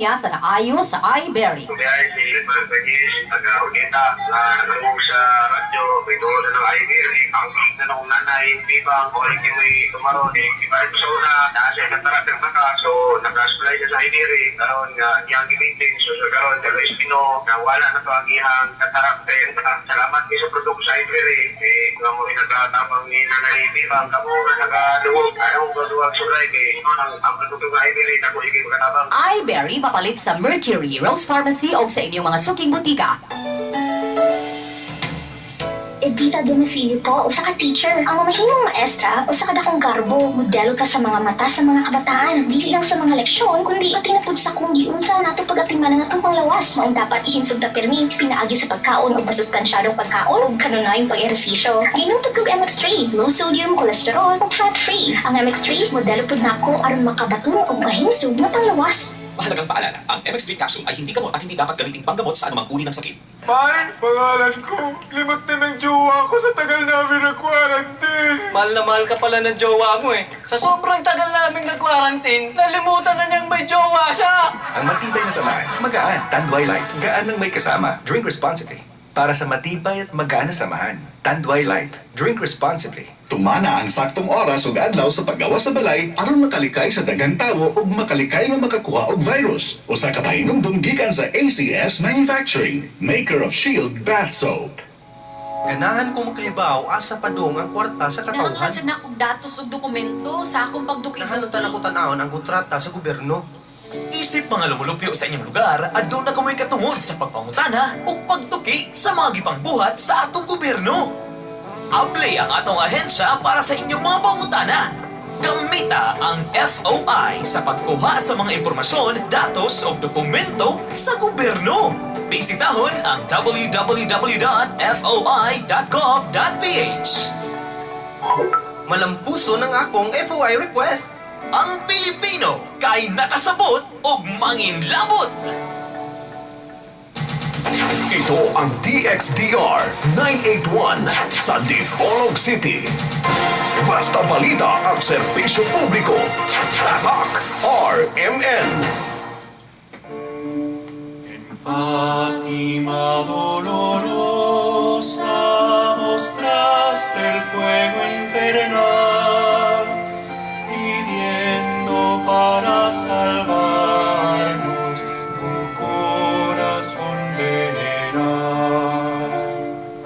Sa naayo sa iBerry. Biyahe si Pagis, taga-Urgeta, na nagungog sa radyo, may doon na ng IBR, ang na nung nanay, bibang, o hindi may tumaro, di ba ito sa una, nasa katarak ng mata, so nakasulay siya sa IBR, karon nga iyang gimiting, so sa karon, pero espino, na wala na to ang iyang katarak, kaya salamat sa produkto sa IBR, eh, nga mo nagkatabang ni nanay, bibang, kamo nga nakaduwag, ayaw ko duwag sulay, kay ang produkto ng IBR, ako sige makatabang. iBerry mapalit sa Mercury, Rose Pharmacy o sa inyong mga suking butika. Edita Domicilio po, usa ka teacher. Ang mamahimong maestra, usa ka dakong garbo, modelo ta sa mga mata sa mga kabataan. Dili lang sa mga leksyon, kundi pati na pud sa kung giunsa nato pag-atiman ang atong panglawas. Maong dapat ihinsog ta pirmi, pinaagi sa pagkaon og masustansyadong pagkaon ug kanunayong pag-ehersisyo. Ginom kog MX3, low sodium, cholesterol ug fat-free. Ang MX3, modelo pud nako aron makabaton og mahimsog nga panglawas. Mahalagang paalala, ang MX3 capsule ay hindi gamot at hindi dapat gamiting panggamot sa anumang uri ng sakit. May, pangalan ko. Limot na ng jowa ko sa tagal namin na-quarantine. Mahal na mahal ka pala ng jowa mo eh. Sa sobrang tagal naming nag-quarantine, nalimutan na niyang may jowa siya! Ang matibay na samahan, magaan. Tanduay Light, gaan ng may kasama. Drink responsibly. Para sa matibay at magaan na samahan. Tanduay Light, drink responsibly. Tumana ang saktong oras ug adlaw sa paggawas sa balay aron makalikay sa daghang tawo ug makalikay nga makakuha og virus. Usa ka pahinumdum gikan sa ACS Manufacturing, maker of Shield Bath Soap. Ganahan ko makahibaw asa padung ang kwarta sa Kinahanglan katawhan. sa nakog datos ug dokumento sa akong Nahanutan ako pagduki-duki. tan-awon ang kontrata sa gobyerno. Isip mga lumulupyo sa inyong lugar, aduna kamoy katungod sa pagpangutana ug pagtuki sa mga gipangbuhat sa atong gobyerno. Abli ang atong ahensya para sa inyong mga pangutana. Gamita ang FOI sa pagkuha sa mga impormasyon, datos o dokumento sa gobyerno. Bisitahon ang www.foi.gov.ph. Malampuso ng akong FOI request. Ang Pilipino kay nakasabot og manginlabot. Ito ang DXDR 981 sa Dipolog City. Basta balita at serbisyo publiko. Tatak RMN. Fátima dolorosa, mostraste el fuego infernal, pidiendo para salvarnos tu corazón veneral.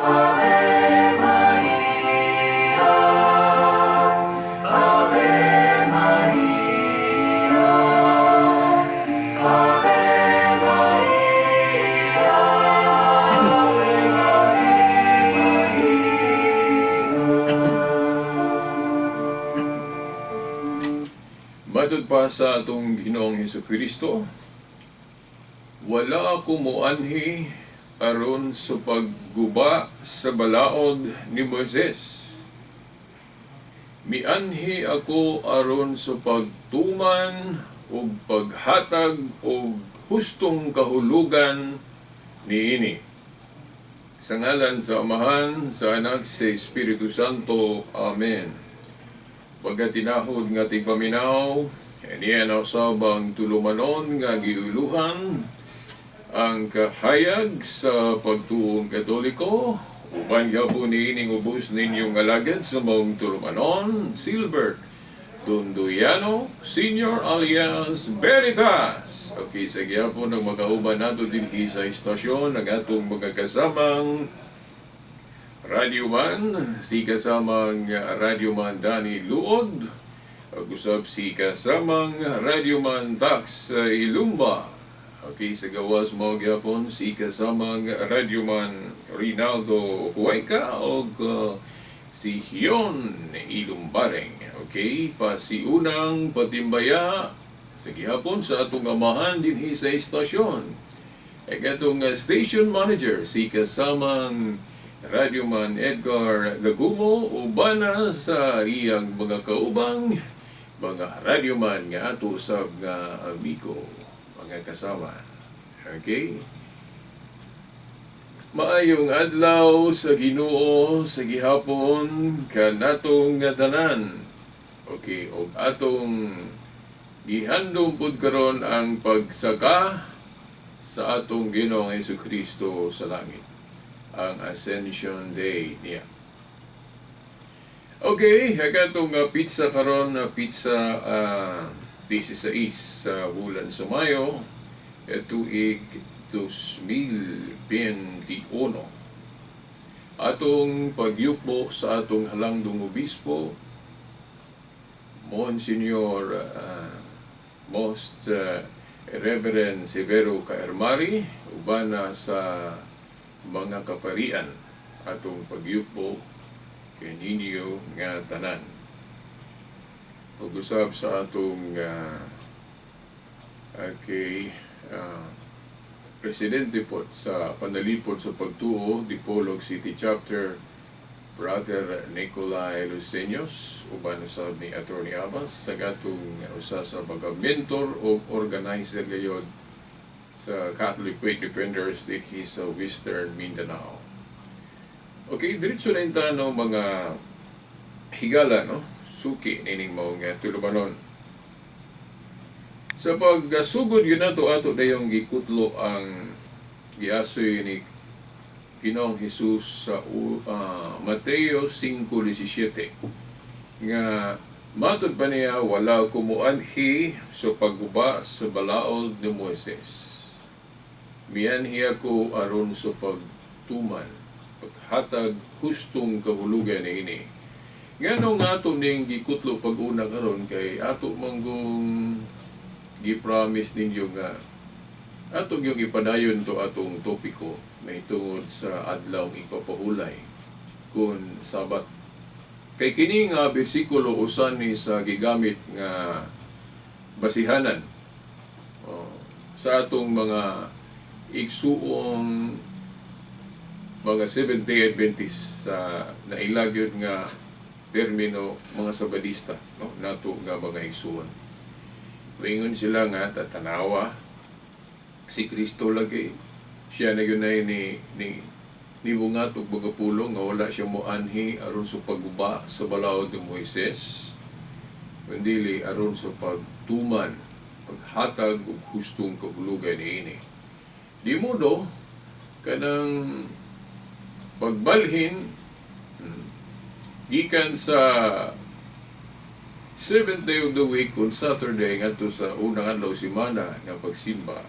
Ave María, Ave María, Ave María, Ave María. Matod pa sa atong Ginoong Hesukristo, wala ako moanhi aron sa pagguba sa balaod ni Moises. Mianhi ako aron sa pagtuman ug paghatag og hustong kahulugan niini. Sa ngalan sa Amahan, sa Anak, sa Espiritu Santo. Amen. Pagkatinahod nga tigpaminaw, niya na usab ang tulumanon nga giuluhan ang kahayag sa pagtuong Katoliko, uban gyapon niining ubos ninyong alagad sa maong tulumanon, Silbert Tunduyano Senior alias Veritas. Okay, sa gyapon ang makauban nato dinhi sa istasyon ang atong mga kasamang Radyoman, si kasamang Radyoman Danny Luod, ug usab si kasamang Radyoman Tax Ilumba. Okay, sa gawas mo gyapon si kasamang Radyoman Rinaldo Cuenca og si Hion Ilumbareng. Okay, pasiunang patimbaya sa gihapon sa atong amahan dinhi sa istasyon. Ug atong station manager si kasamang Radyoman Edgar Lagumo ubana sa iyang mga kaubang mga radyoman nga ato sab nga amigo, mga kasama. Okay? Maayong adlaw sa Ginoo sa gihapon kanatong nga tanan. Okay, og atong Gihandom pud karon ang pagsaka sa atong Ginoong Kristo sa langit, ang Ascension Day niya. Okay, katong petsa karon na petsa 16 sa bulan sa Mayo, tuig 2021. Atong pagyukbo sa atong halangdong obispo, Monsignor Most Reverend Severo Caermari, ubana sa mga kaparian, atong pagyukbo kaninyo nga tanan. Pag-usab sa atong okay, presidente po sa Panalipod sa Pagtuo, Dipolog City Chapter, Brother Nicolai Luceños, uban usab ni Attorney Abbas, sa gatong usa sa mga mentor o organizer gayod sa Catholic Faith Defenders dinhi sa Western Mindanao. Okay, diretso na inta no mga higala, no, suki nining mao nga tulumanon. Sa pagsugod yun nato, ato dayong gikutlo ang giasoy ni Ginoong Jesus sa Mateo 5:17 nga matod pa niya, "Wala ko muanhi sa pagguba sa balaod ni Moises. Mianhi ako aron sa pagtuman, paghatag hustong kahulugan niini." Ngano nga ato ning gikutlo pag-una karon? Kay ato manggong gi-promise ninyo nga ato yung ipadayon to atong topiko mahitungod sa adlaw ipapahulay kung Sabat. Kay kini nga bersikulo usa ni sa gigamit nga basihanan, oh, sa atong mga igsuong mga Seventh-day Adventist, sa nailagyod nga termino mga Sabadista, no, nato nga mga igsuon. Moingon sila nga tatanawa si Kristo lagi, siya na yun ay ni bungat og mga pulong nga wala siya moanhi aron sa pagguba sa balaod ni Moises, kundili aron sa pagtuman, paghatag og hustong kahulugan niini. Di modo kanang pagbalhin gikan sa seventh day of the week kung Saturday ngadto sa unang adlaw semana nga pagsimba.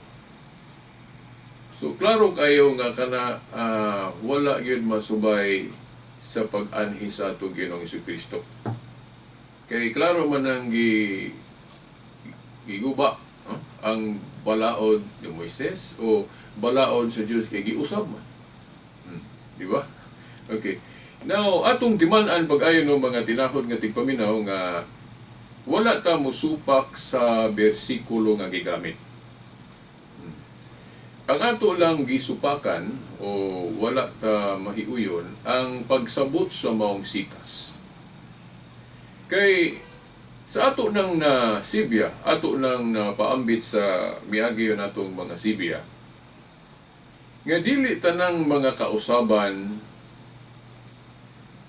So klaro kayo nga kana wala gyud masubay sa pag-anhi sa atong Ginoong Kristo. Kay klaro man ang giguba, no, ang balaod ni Moises o balaod sa Dios kay giusab man. Di ba? Okay. Now, atong timan-an pag-ayo no mga tinahod nga tigpaminaw nga wala ta mosupak sa bersikulo nga gigamit. Ang ato lang gisupakan o wala ta mahiuyon ang pagsabot sa maong sitas. Kay sa ato nang na sibya, ato nang napaambit sa miagi natong mga sibya, nga dili tanang mga kausaban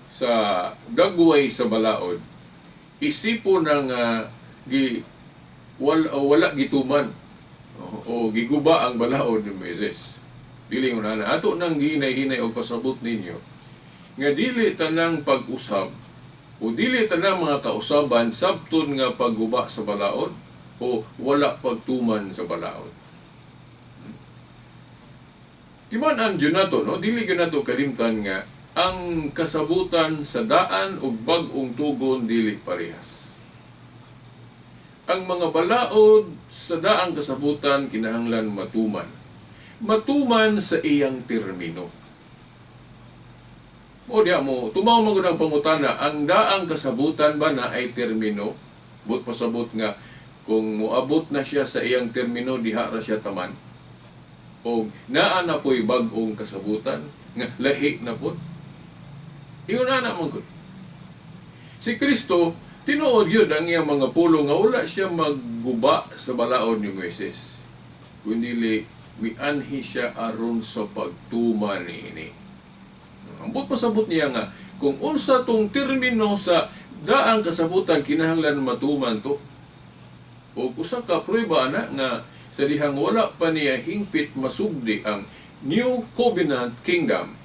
sa dagway sa balaod isipo na nga gi wala gituman o giguba ang balaod ni Moises. Dili mo na ato nang gihinay-hinay og pasabot ninyo nga dili tanang pag-usab o dili tanang mga kausaban sabton nga pagguba sa balaod o wala pagtuman sa balaod. Timan-an jud nato, no, dili gyud nato kalimtan nga ang kasabutan sa daan ug bag-ong tugon dili parehas. Ang mga balaod sa daang kasabutan kinahanglan matuman. Matuman sa iyang termino. O diya mo, tumaw man gud ang pangutana, ang daang kasabutan ba na ay termino? But pasabot nga kung moabot na siya sa iyang termino, diha ra siya taman. O naa na po'y bag-ong kasabutan nga lahi na pod. Ingon na man gud. Si Kristo, tinuod yun ang iyang mga pulong nga wala siya magguba sa balaod ni Moises, kundili mianhi siya aron sa pagtuman niini. Ang buot pasabot niya nga kung unsa tong termino sa daang kasabutan kinahanglan matuman to. O usa ka prueba ana nga sa dihang wala pa niya hingpit masugdi ang New Covenant Kingdom,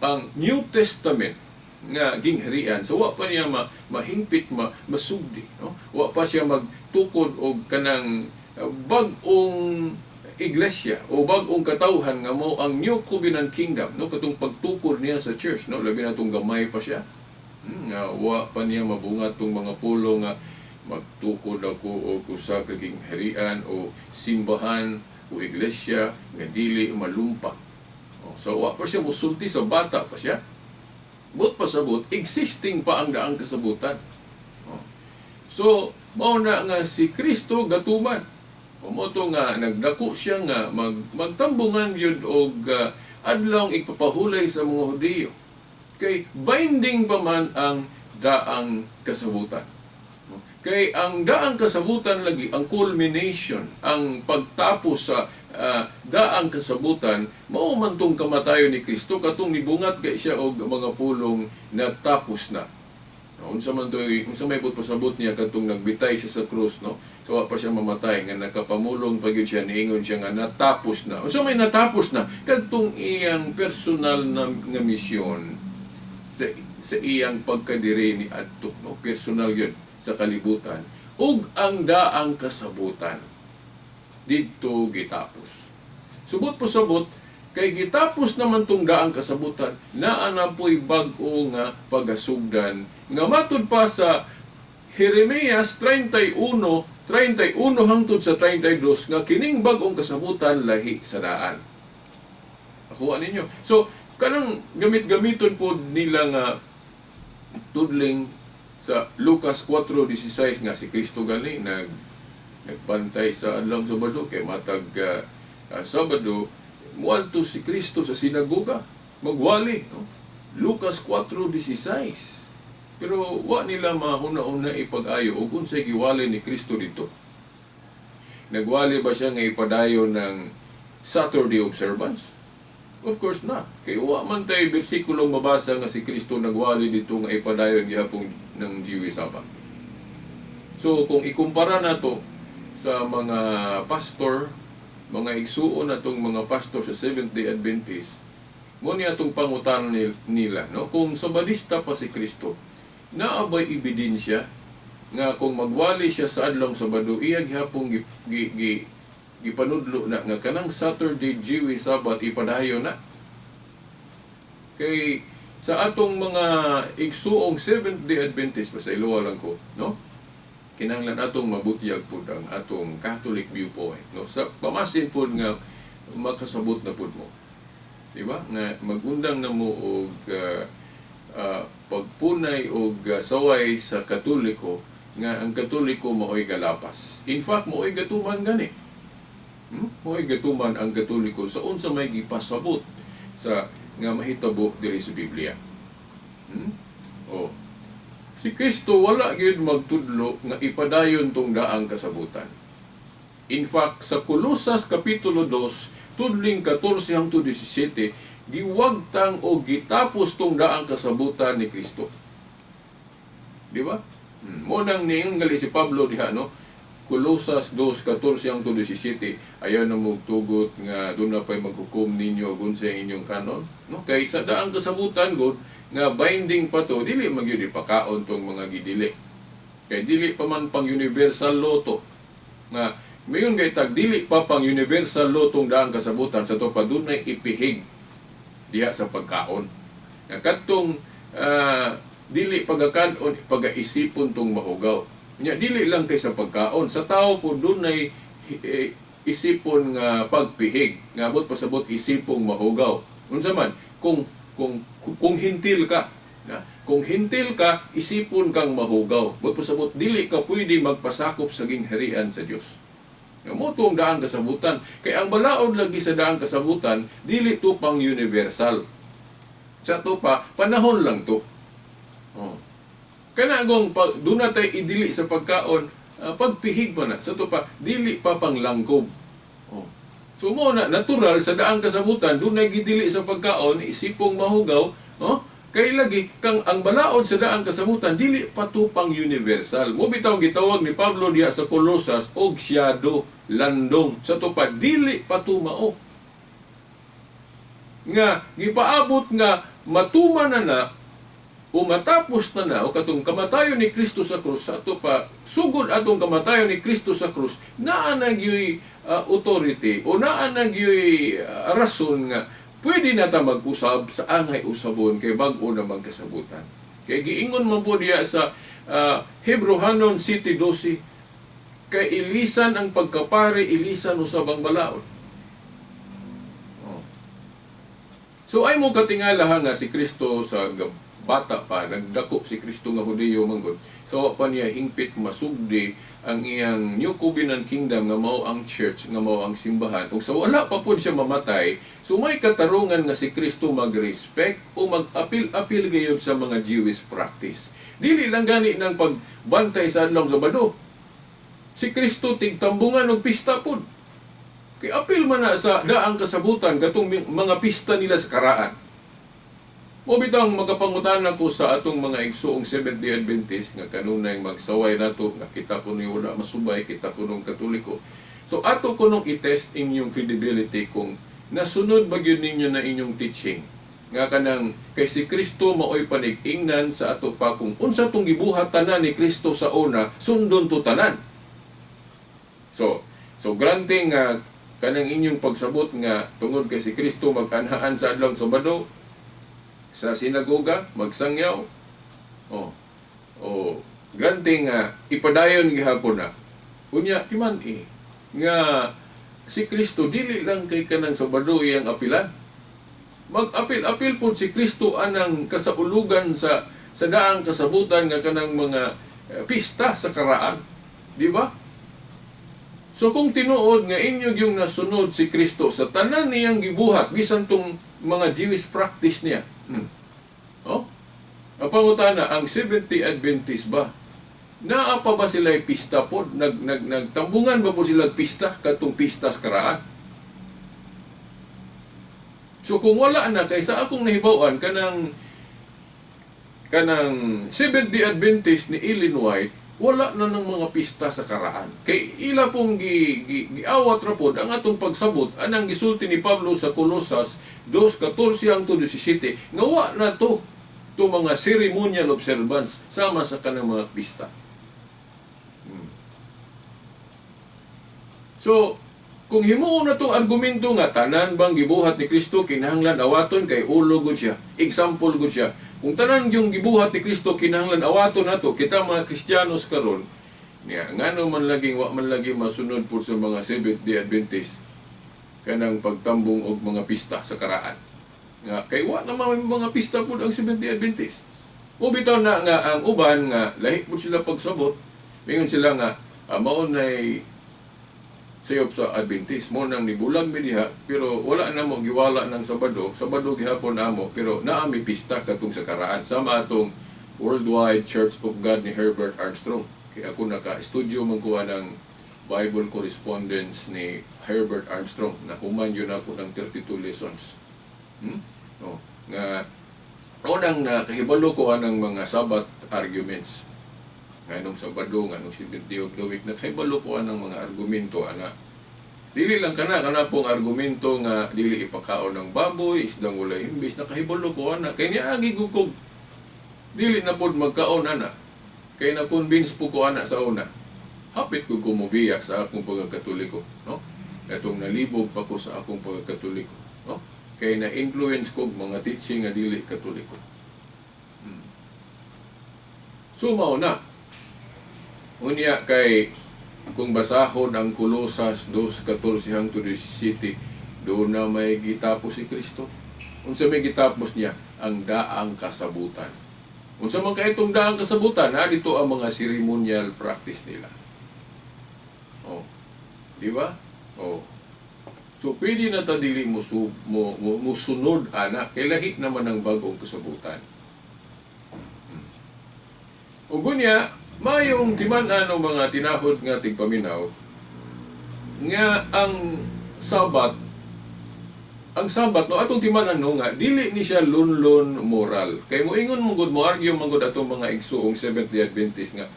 ang New Testament nga gingharian, so wa pa niya mahingpit masugdi, no? Wa pa siya magtukod og kanang bag-ong iglesia o bag-ong katawhan nga mo ang New Covenant Kingdom, no? Katong pagtukod niya sa church, no? Labi na tong gamay pa siya, nga wa pa niya mabungat tong mga pulo nga magtukod ako og usa ka gingharian o simbahan o iglesia nga dili malumpa. Oh, so wa pa siya musulti sa bata pa siya. But pasabot, existing pa ang daang kasabutan. Oh. So, mao na nga si Kristo gatuman. O mo to nga nagdako siya nga magtambungan yun og adlawng igpapahulay sa mga Hudiyo. Kay binding pa man ang daang kasabutan. Kay ang daang kasabutan lagi, ang culmination, ang pagtapos sa daang kasabutan, mao man tong kamatayon ni Kristo, katong nibungat kay siya og mga pulong natapos na. No, unsa man toy, unsa may buot pasabot niya katong nagbitay siya sa krus, no? So wa pa siya mamatay nga nakapamulong pa gyud siya, niingon siya nga natapos na. Unsa may natapos na? Kadtong iyang personal na nga misyon sa iyang pagkadiri ni adto, no? Personal yun sa kalibutan ug ang daang kasabutan didto gitapos. Subot pasabot kay gitapos naman tong daang kasabutan, naa na po'y bag-o nga pagasugdan nga matud pa sa Jeremias 31:31 hangtod sa 32 nga kining bag-ong kasabutan lahi sa daan. Nakuha ninyo. So kanang gamit-gamiton pod nila nga tudling sa Lucas 4:16 nga si Kristo gani nagbantay sa adlaw Sabado kay matag Sabado muadto si Kristo sa sinagoga magwali, no? Lucas 4:16. Pero wa nila mahuna-una ipag-ayo og unsay giwali ni Kristo dito. Nagwali ba siya nga ipadayon ng Saturday observance? Of course not. Kay wa man tay bersikulong mabasa nga si Kristo nagwali dito nga ipadayon gihapon ng Jewish Sabbath. So kung ikumpara nato sa mga pastor, mga igsuon natong mga pastor sa Seventh-day Adventist, mo niya atong pangutana nila, no? Kung Sabadista pa si Kristo, naa ba'y ebidensya nga kung magwali siya sa adlong Sabado, iya gihapon gipanudlo na nga kanang Saturday Jewish Sabbath ipadayon na? Kay sa atong mga igsuong Seventh-day Adventist, basta iluwa lang ko, no? Kinahanglan atong mabutyag pud ang atong Catholic viewpoint, no? Sa pamasin pud nga makasabot na pud mo. Di ba? Nga magundang na mo og pagpunay og saway sa Katoliko nga ang Katoliko maoy galapas. In fact, maoy gatuman gani. Maoy gatuman ang Katoliko sa unsa may gipasabot sa nga mahitabo diri sa Biblia. Oh. Si Kristo wala gyud magtudlo nga ipadayon tong daang kasabutan. In fact, sa Kolosas Kapitulo 2, tudling 14 hangtod 17, giwagtang o gitapos tong daang kasabutan ni Kristo. Di ba? Mo nang niingon gali si Pablo diha, no? Kolosas 2:14 hangtod 17, ayaw na mugtugot nga doon na pa'y maghukom ninyo kung sa inyong kanon. No? Kay sa daang kasabutan, God, nga binding pa to, dili magyud ipakaon tong mga gidili. Kay dili pa man pang universal law to. Nga, mayon kay tag, dili pa pang universal law tong daang kasabutan, sa to pa dunay ipihig diha sa pagkaon. Nga kadtong dili pagakaon, pagaisipon tong mahugaw. Nya dili lang kay sa pagkaon, sa tao po dunay isipon nga pagpihig, nga abot pasabot isipong mahugaw. Unsa man kung hintil ka, na? Kung hintil ka, isipon kang mahugaw. Bot pasabot dili ka pwede magpasakop sa gingharian sa Dios. Mo tuong daang kasabutan, kay ang balaod lagi sa daang kasabutan dili to pang universal. Sa to pa panahon lang to. Oh. Kana gong pag doon na tayo idili sa pagkaon, pagpihig man na sa to pa dili pa panglangkob. Oh. So mo na natural sa daang kasabutan dunay gidili sa pagkaon isipong mahugaw, oh, Kay lagi kang ang balaod sa daang kasabutan dili pa to pang universal. Mo bitaw gitawag ni Pablo diha sa Colosas og shadow, landong sa to pa dili pa to mao. Nga gipaabot nga matuman na na o matapos na na o katong kamatayon ni Kristo sa krus sa ato pa sugod atong kamatayon ni Kristo sa krus naa na gyuy authority o naa na gyuy rason nga pwede na ta mag-usab sa angay usabon kay bag-o na magkasabutan. Kay giingon man po diya sa Hebrohanon 7:12 kay ilisan ang pagkapari, ilisan usab ang balaod. Oh. So ay mo katingala nga si Kristo sa bata pa, nagdako si Kristo nga Hudiyo manggod. So wa pa niya hingpit masugdi ang iyang New Covenant Kingdom nga mao ang church, nga mao ang simbahan. Ug sa wala pa pod siya mamatay, so may katarungan nga si Kristo mag-respect o mag-apil-apil gayud sa mga Jewish practice. Dili lang gani ng pagbantay sa adlong Sabado. Si Kristo tigtambungan og pista pod. Kay apil man na sa daang kasabutan katong mga pista nila sa karaan. Mo bitang magapangutana ko sa atong mga igsuong Seventh-day Adventist nga kanunay magsaway nato nga kita kuno wala masubay, kita kunong Katoliko. So ato kunong i-test inyong credibility kung nasunod ba gyud ninyo na inyong teaching. Nga kanang kay si Kristo maoy panig-ingnan sa ato pa kung unsa tong gibuhat tanan ni Kristo sa una, sundon to tanan. So granting nga kanang inyong pagsabot nga tungod kay si Kristo mag-anhaan sa adlong Sabado sa sinagoga, magsangyaw. Oh, granting nga ipadayon gihapon na. Unya timan nga si Kristo dili lang kay kanang Sabado iyang apilan. Mag-apil-apil pod si Kristo anang kasaulugan sa daang kasabutan nga kanang mga pista sa karaan, di ba? So kung tinuod nga inyo yung nasunod si Kristo sa tanan niyang gibuhat bisan tong mga Jewish practice niya. Oh? Ang pangutana, ang Seventh-day Adventist ba? Naa pa ba sila pista po? Nagtambungan ba po sila pista katong pista sa karaan? So kung wala na kaysa akong nahibaw-an kanang Seventh-day Adventist ni Ellen White, wala na ng mga pista sa karaan. Kay ila pong giawat ra pod ang atong pagsabot anang gisulti ni Pablo sa Colosas 2:14-17 nga wa na to mga ceremonial observance sama sa kanang mga pista. So kung himuon na tong argumento nga tanan bang gibuhat ni Kristo kinahanglan awaton kay ulo gud siya, example gud siya. Kung tanan yung gibuhat ni Kristo kinahanglan awaton nato kita mga Kristiyanos karon niya ngano man laging wa man lagi masunod pud sa mga Seventh-day Adventist kanang pagtambong og mga pista sa karaan. Nga kay wa naman mga pista pud ang Seventh-day Adventist. O bitaw na nga ang uban nga lahi pud sila pagsabot, mingon sila nga mao nay sayop sa Adventist mo nang nibulag mi diha pero wala na mo giwala ng Sabado, Sabado gihapon amo pero naa mi pista katong sa karaan sama atong Worldwide Church of God ni Herbert Armstrong. Kay ako naka-studio man kuha ng Bible correspondence ni Herbert Armstrong na human yun ako ng 32 lessons. Oh, nga unang nakahibalo ko anang mga Sabbath arguments. Nganong Sabado, nganong 7th day of the week, nakahibalo ko anang mga argumento ana. Dili lang kana pong argumento nga dili ipakaon ng baboy, isdang walay himbis, nakahibalo ko ana. Kay niagi gukog dili na pod magkaon ana. Kay na-convince po ko ana sa una. Hapit ko kumubiyak sa akong pagkakatoliko, no? Katong nalibog pa ko sa akong pagkakatoliko, no? Kay na-influence ko mga teaching nga dili katoliko. So mao na. Unya kay kung basahon ang Colosas 2:14-17, doon na may gitapos si Kristo. Unsa may gitapos niya? Ang daang kasabutan. Unsa man kay itong daang kasabutan, na dito ang mga ceremonial practice nila. Oh. Di ba? Oh. So pwede na ta dili mo sunod ana kay lahi naman ang bagong kasabutan. Ug unya mayong timan-an og mga tinahod nga tigpaminaw nga ang Sabat Ang Sabat, no, atong timan-an, no, nga dili ni siya lunlon moral. Kay moingon mo gud, mo argue man gud atong mga igsuong Seventh-day Adventist nga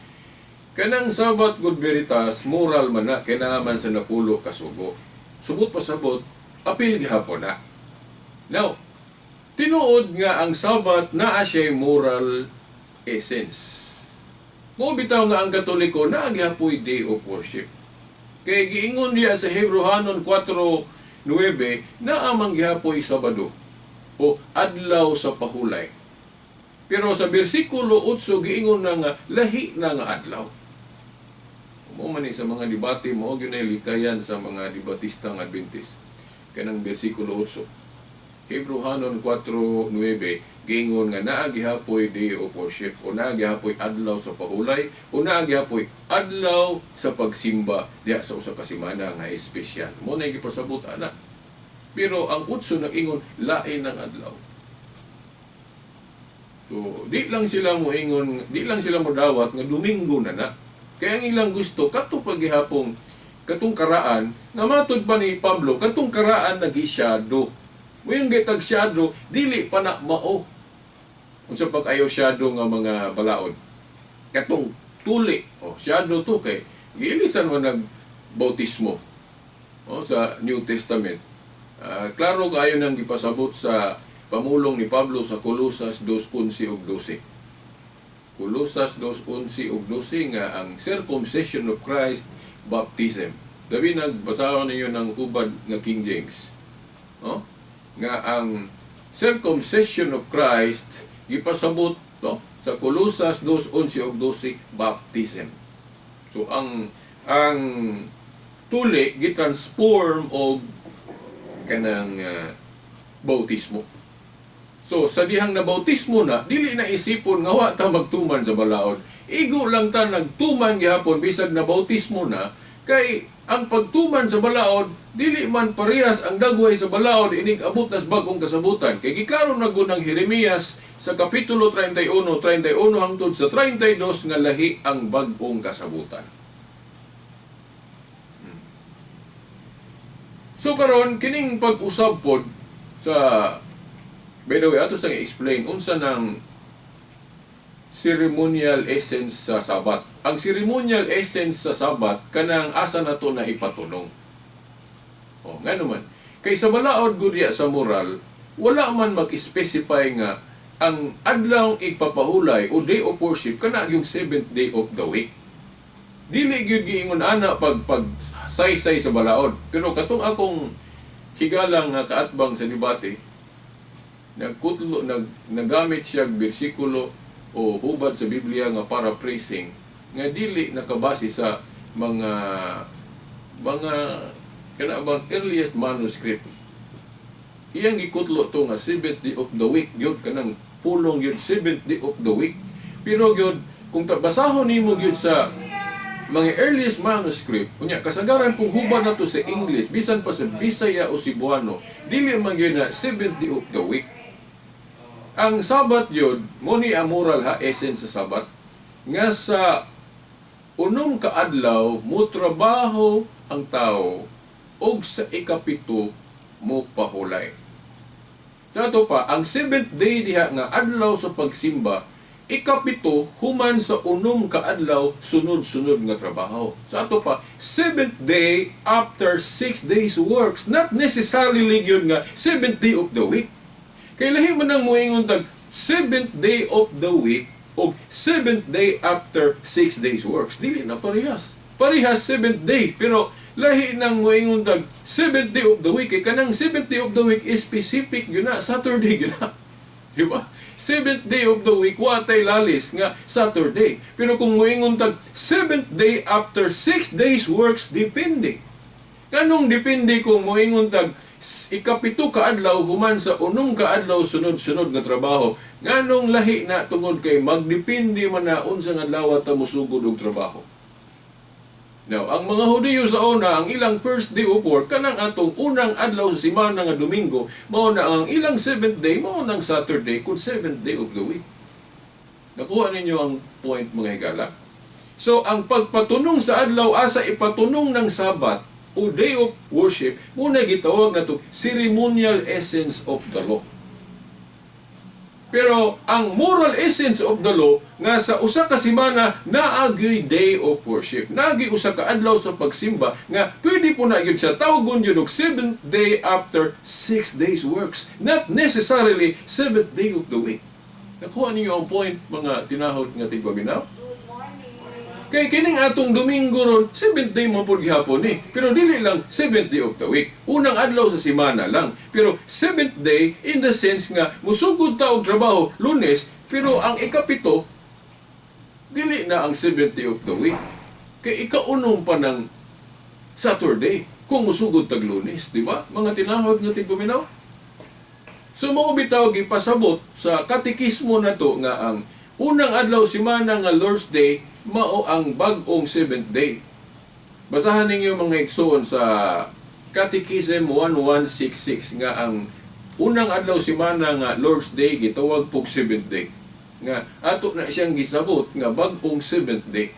kanang Sabat gud, Veritas, moral man na kay naa man sa napulo ka sugo. Subot pasabot, apil gihapon na. Now, tinuod nga ang Sabat naa siya moral essence. Mo bitaw nga ang Katoliko naa gihapoy day of worship. Kay giingon diya sa Hebreohanon 4:9 naa man gihapoy Sabado o adlaw sa pahulay. Pero sa bersikulo 8 giingon na nga lahi na nga adlaw. Mo man ni sa mga debate, mao gyud nay likayan sa mga debatistang Adventist. Kanang bersikulo 8. Hebreohanon 4:9 giingon nga naa gihapoy day of worship o naa gihapoy adlaw sa pahulay o naa gihapoy adlaw sa pagsimba diha sa usa ka semana nga espesyal. Mo na gipasabot ana. Pero ang 8 nag-ingon lain ang adlaw. So, di lang sila moingon, di lang sila modawat nga Domingo na na. Kaya ang ilang gusto kadto paghihapong katong karaan nga matud pa ni Pablo, katong karaan nagisyado. Moingon gitag shadow, dili pa na mao. Unsa pag-ayo shadow nga mga balaod? Katong tuli, oh, shadow to kay giilisan mo nag bautismo, oh, sa New Testament. Klaro kaayo nang gipasabot sa pamulong ni Pablo sa Colosas 2:11 ug 12. Colosas 2:11 ug 12 nga ang circumcision of Christ, baptism. Labi nagbasahon ninyo ng hubad nga King James. No? Nga ang circumcision of Christ gipasabot, no, sa Colosas 2:11 ug 12, baptism. So ang tuli gitransform og kanang bautismo. So sa dihang na bautismo na, dili na isipon nga wa ta magtuman sa balaod. Igo lang ta nagtuman gihapon bisag na bautismo na, kay ang pagtuman sa balaod dili man parehas ang dagway sa balaod inig abot nas bag-ong kasabutan. Kay giklaro na gud ng Jeremias sa kapitulo 31, 31 hangtod sa 32 nga lahi ang bag-ong kasabutan. So karon kining pag-usab pod sa, by the way, ato sang i-explain unsa nang ceremonial essence sa Sabat. Ang ceremonial essence sa Sabat kanang asa nato na ipatunong. O, nga naman. Kay sa balaod gud sa moral, wala man mag-specify nga ang adlaw igpapahulay o day of worship kana yung seventh day of the week. Dili gyud giingon ana pag saysay sa balaod. Pero katong akong higalang nga kaatbang sa debate, nagkutlo nagamit siya og bersikulo o hubad sa Biblia nga paraphrasing nga dili nakabase sa mga kana bang earliest manuscript. Iyang gikutlo to nga seventh day of the week gyud, kanang pulong gyud, seventh day of the week. Pero gyud kung basahon nimo gyud sa mga earliest manuscript, unya kasagaran kung hubad na to sa English, bisan pa sa Bisaya o Cebuano, dili man gyud na seventh day of the week. Ang Sabat yun, mo ni ang moral ha, essence sa Sabat, nga sa 6 ka adlaw mo trabaho ang tao ug sa 7 mo pahulay. Sa ato pa, ang seventh day diha nga adlaw sa pagsimba, 7 human sa 6 ka adlaw sunod-sunod nga trabaho. Sa ato pa, seventh day after 6 days works, not necessarily gyud nga seventh day of the week. Kay lahi man ang moingon tag seventh day of the week o seventh day after 6 days works. Dili na parehas. Parehas seventh day, pero lahi nang moingon tag seventh day of the week, kay kanang seventh day of the week is specific yun na, Saturday yun na. Di ba? Seventh day of the week, watay lalis nga Saturday. Pero kung moingon tag seventh day after 6 days works, depende. Kanong depende kung moingon tag 7 ka adlaw human sa 6 ka adlaw sunod-sunod nga trabaho? Nganong lahi na? Tungod kay magdepende man na unsa nga adlaw ta mosugod og trabaho. Now, ang mga Hudiyo sa una, ang ilang first day of work, kanang atong unang adlaw sa semana nga Domingo, mao na ang ilang seventh day, mao nang Saturday, kung seventh day of the week. Nakuha ninyo ang point, mga higala? So, ang pagpatunong sa adlaw, asa ipatunong ng Sabat, o day of worship muna gitawag nato ceremonial essence of the law. Pero ang moral essence of the law nga sa usa ka semana naagyoy day of worship. Naagi usa ka adlaw sa pagsimba nga pwede po na gyud siya tawgon gyud og seventh day after 6 days works. Not necessarily seventh day of the week. Nakuha ninyo ang point, mga tinahod nga tigpaminaw? Kay kining atong Domingo ron, seventh day mo pud gihapon ni. Pero dili lang seventh day of the week. Unang adlaw sa semana lang. Pero seventh day in the sense nga musugod ta og trabaho Lunes, pero ang ikapito dili na ang seventh day of the week. Kay ikaunom pa ng Saturday kung musugod tag Lunes, di ba? Mga tinahod nga tigpaminaw. So mao bitaw gipasabot sa katekismo nato nga ang unang adlaw semana nga Lord's Day mao ang bag-ong seventh day. Basahan ninyo, mga igsoon, sa Catechism 1166 nga ang unang adlaw semana nga Lord's Day gitawag pog seventh day. Nga ato na siyang gisabot nga bag-ong seventh day.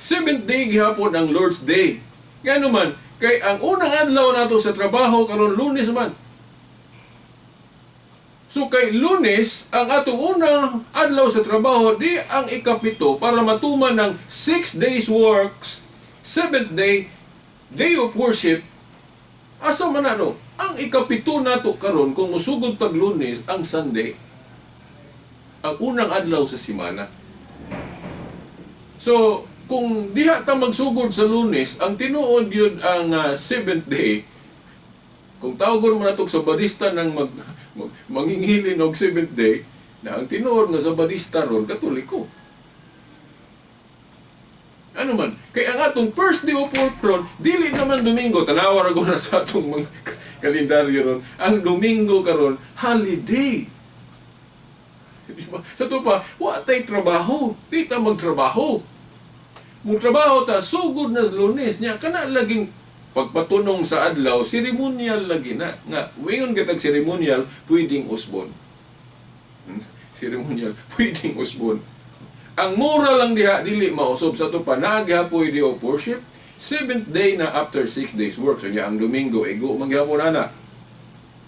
Seventh day gihapon ang Lord's Day. Ngano man, kay ang unang adlaw nato sa trabaho karon Lunes man. So kay Lunes, ang atong unang adlaw sa trabaho, di ang ikapito para matuman ng 6 days works, seventh day, day of worship, asa man ano? Ang ikapito nato karon kung musugod tag Lunes ang Sunday. Ang unang adlaw sa semana. So, kung diha ta magsugod sa Lunes, ang tinuod yun ang seventh day, kung tawagon mo nato sa Sabadista ng mag mangingilin og seventh day, na ang tinuod nga Sabadista ron Katoliko. Ano man, kay ang atong first day of work ron, dili naman Domingo, tanawa ra na sa atong mga kalendaryo ron, ang Domingo karon holiday. Di ba? Sa to pa, wa tay trabaho, di ta magtrabaho. Mo trabaho ta sugod na sa Lunes niya kana laging pagpatunong sa adlaw, ceremonial lagi na nga wingon kitag ceremonial pwedeng usbon. Ceremonial pwedeng usbon. Ang moral lang diha dili mausab. Sa to pa naghapoy day of worship, seventh day na after 6 days work. So niya ang Domingo igo man gihapon ana.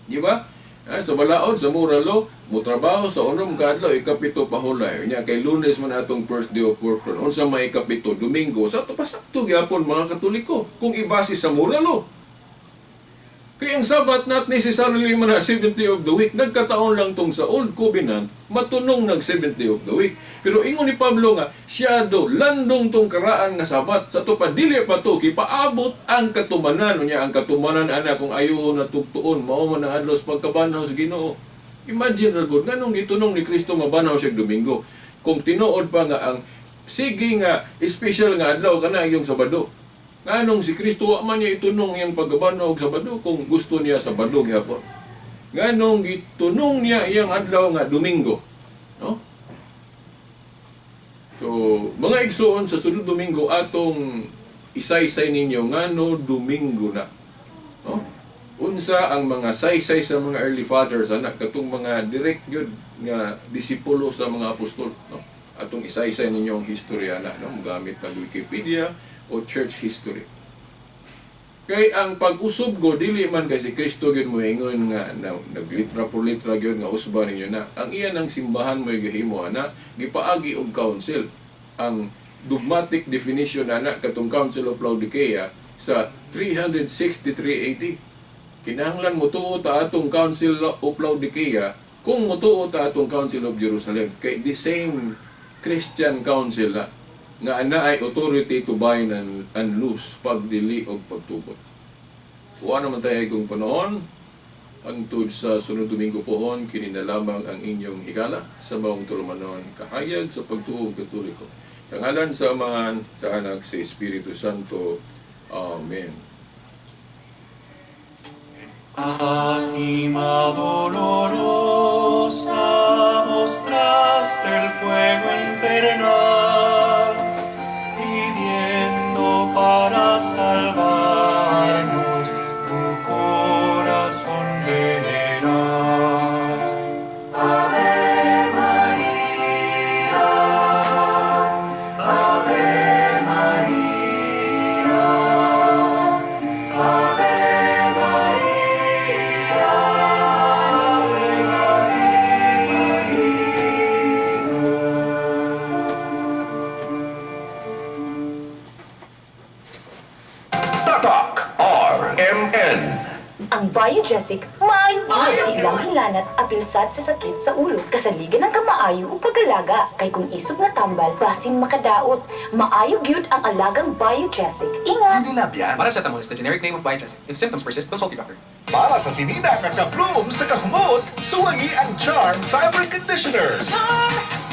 Di ba? Ah, sa balaod sa moral law, mo trabaho sa unom ka adlaw, ikapito pahulay. Nya kay Lunes man atong first day of work ron. Unsa may ikapito? Domingo. Sa to pasakto gyapon, mga Katoliko, kung ibase sa moral law. Kaya ang Sabat not necessarily man na seventh day of the week. Nagkataon lang tong sa Old Covenant, matunong nag seventh day of the week. Pero ingon ni Pablo nga, siya do, landong tong karaan nga Sabat. Sa to pa, dili pa to, kipaabot ang katumanan. Unya ang katumanan, ana, kung ayuho na tugtuon, mao man ang adlaw sa pagkabanhaw sa Ginoo. Imagine ra gud, nganong gitunong ni Kristo mabanhaw siya Domingo? Kung tinuod pa nga ang sige nga special nga adlaw kana yung Sabado. Nganong si Kristo wa man niya itunong iyang pagkabanhaw og Sabado kung gusto niya Sabado gihapon? Nganong gitunong niya iyang adlaw nga Domingo? No? So, mga igsoon, sa sunod Domingo atong isaysay ninyo ngano Domingo na. No? Unsa ang mga saysay sa mga early fathers anak katong mga direct gyud nga disipulo sa mga apostol, no? Atong isaysay ninyo ang history ana, no? Gamit ang Wikipedia o church history. Kay ang pag-usab ko dili man kay si Kristo gyud moingon nga na, naglitra por litra gyud nga usba ninyo na. Ang iya ng simbahan mo gihimo ana gipaagi og council. Ang dogmatic definition ana katong Council of Laodicea sa 363 AD. Kinahanglan motuo ta atong Council of Laodicea kung motuo ta atong Council of Jerusalem, kay the same Christian council na nga ana ay authority to bind and loose, pagdili og pagtugot. Wa naman tayo kung panahon, hangtod sa sunod Domingo pohon, kini na lamang ang inyong higala sa maong tulumanon, kahayag sa pagtuong Katoliko. Sa ngalan sa Amahan, sa Anak, sa Espiritu Santo. Amen. Fátima dolorosa, mostraste el fuego infernal, pidiendo para salvarnos tu corazón veneral. Ave María, Ave María, Biogesic, maayo gyud. Di lang hilanat, apil sad sa sakit sa ulo. Kasaligan ang kamaayo ug pag-alaga. Kay kung isog nga tambal, basin makadaot. Maayo gyud ang alagang Biogesic. Ingat! Hindi labyan. Paracetamol is the generic name of Biogesic. If symptoms persist, consult your doctor. Para sa sinina nga ka-bloom sa kahumot, suwayi ang Charm Fabric Conditioner. Charm.